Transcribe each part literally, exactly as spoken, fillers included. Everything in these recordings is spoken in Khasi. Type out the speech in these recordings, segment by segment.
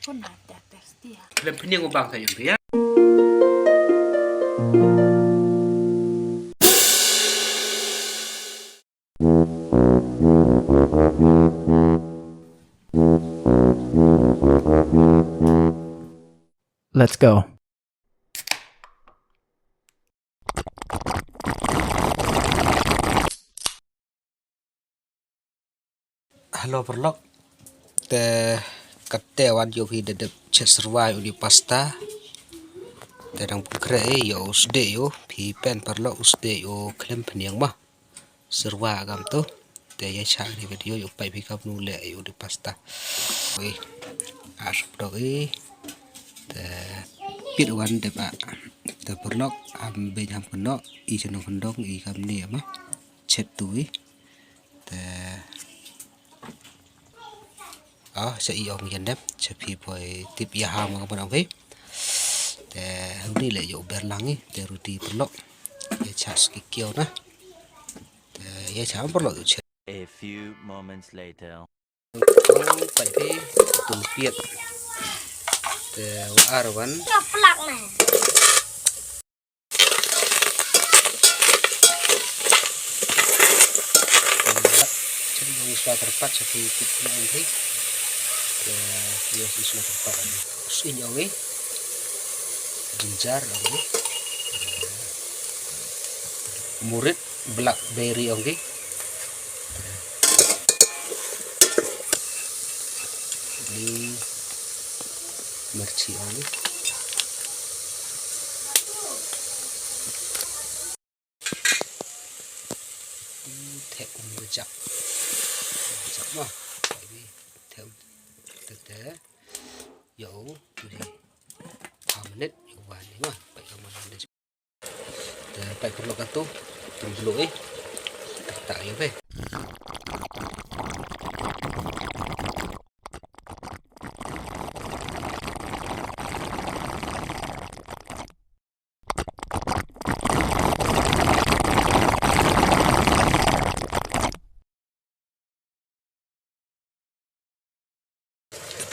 Pun ada tes dia. Khlem pynïeng u bang sa ïa phi ïa. Let's go. Hello paralok. Te katte wan ïoh phi da dep chet syrwa ïoh ni pasta. Te dang pynkhreh ïoh u sdeh ïoh phi pen paralok u sdeh ïoh khlem pynïeng ma. Syrwa kam tu. Te ïa cha ni video ïoh pait phi kam nu leh ïoh ni pasta. Oi. Ar dok i. Te pit wan dep a. Te paralok am bej ham kynnoh i chnong kyndong i kam ni ma. Chet tu i. Te ah, sa i ong ïa dep, sa phi poi tip ïa ha ma ka ong phi. Te huni le ïoh ber lang i, te ruti paralok. Ïa cha ski kiau na. Te ïa cha paralok ïoh cha. A few moments later. Pai phi, tung piat. Te wa ar wan. Plak na. Jadi yung isla terpat sa phi tip na ong phi. Ya, yung isla terpat. Usin ong phi. Ginger ong phi. Murit blackberry ong phi. Ni mirchi ong phi. Te um rejak. Rejak ma. Ini te um te te. Yo, tu ni. Ha minit yo wan ni ma. Pai ka mana ni. Te pai ka lok atu. Tum dulu eh. Tak tak yo be.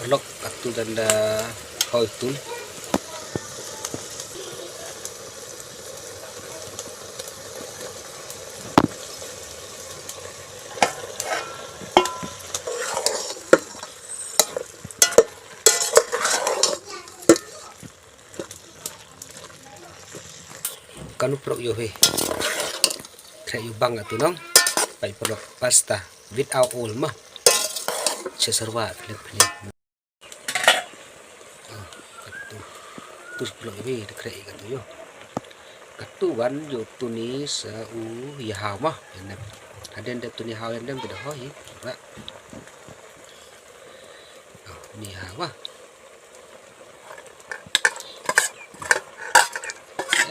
Paralok atu dang da hoi tun. Kanu prok yo he. Khreh yo bang atu nong. Pai prok pasta without oil ma. Che serwa khlem khlem. Ah, katu. Tus prok yo he, khreh katu yo. Katu wan yo tuni sa u ya haw ma. Yan dem. Haden de tuni haw yan dem de ho hi. Ra. Ah, ni haw ma.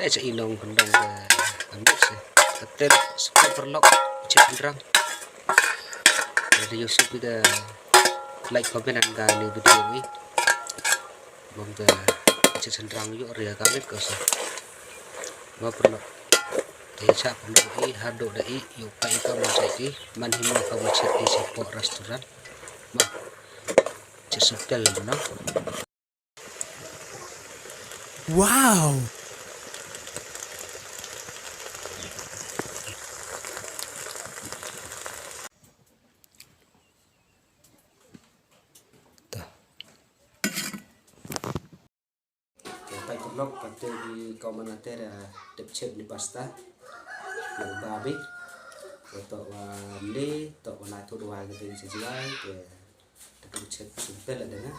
Eh, cha inong kendong ke ambil se. Katel sepuluh perlok cek endrang. Jadi Yusuf ida like comment an ka ni video ni. Bang ke cek sendrang yuk ria kami ke se. Ba perlok. Te cha perlok i hado da i yuk ka i ka ma cek i man himo ka ma cek i sepok restoran. Ma cek setel mana. Wow. Tah. Te pai kumno kate di kau mana te da dep chet ni pasta. Nang babi. Tok wa ni, tok wa na tu dua ke ding sejuai ke. Te kan chet simple ada na.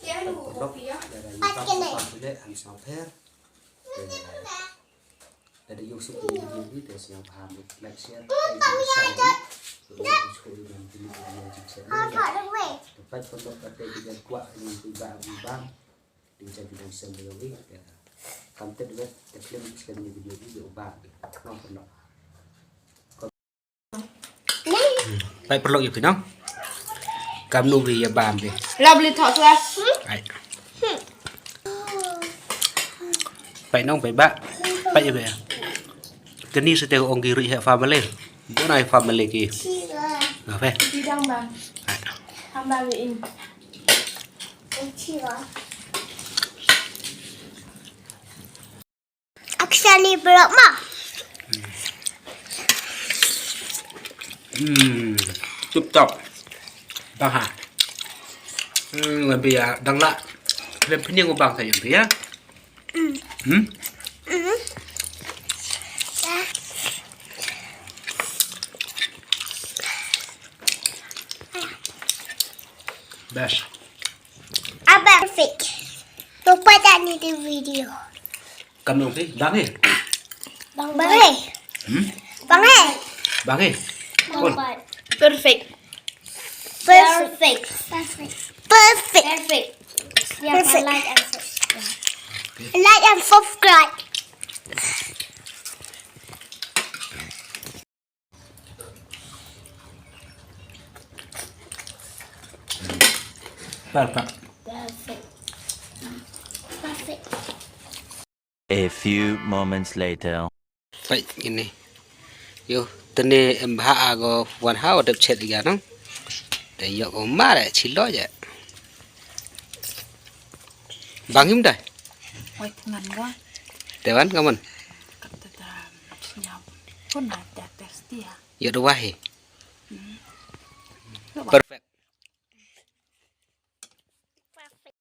Pai kumno da da yubang yubang tu le han sampher. Lada ïoh suk ïa video ni te sngewbha like, share, subscribe. Ïa suk ïa video ni. Pai kumno kate di kwah ni ba ba. Ding jam ding sem ding wi. Kam tet wet te klim klim ni video ni ïa ba. Kumno kumno. Pai paralok ïa phi nong. Kam nu wi ïa bam phi. La beli thok tu ah. Ai. Pai nong pai ba. Pai ïa phi. Kani sa te ong ki rih family. Don ai family ki. Nga phi. Bidang bang. Ai. Hamba wi in. Actually, bro, ma. Hmm, tip top. Bang ha. Hmm, lebih ya, dang lah. Lebih pening ubang saya tu ya. Hmm? Best. Abang Fik. Lupa tak ni di video. Kam nong si, bang eh. Bang eh. Hmm? Bang eh. Bang eh. Pun. Perfect. Perfect. Perfect. Perfect. Perfect. Perfect. Like and subscribe. Like and subscribe. Perfect. Perfect. Perfect. A few moments later. Peit kine. Yo, tene em bha ago wan ha o dep chet ga nang. Te yo ko mare chilo je. Bang im dai. Oi, ngan go. Te wan ka mon. Kata ta nyap. Pun na ta test dia. Yo do wahi.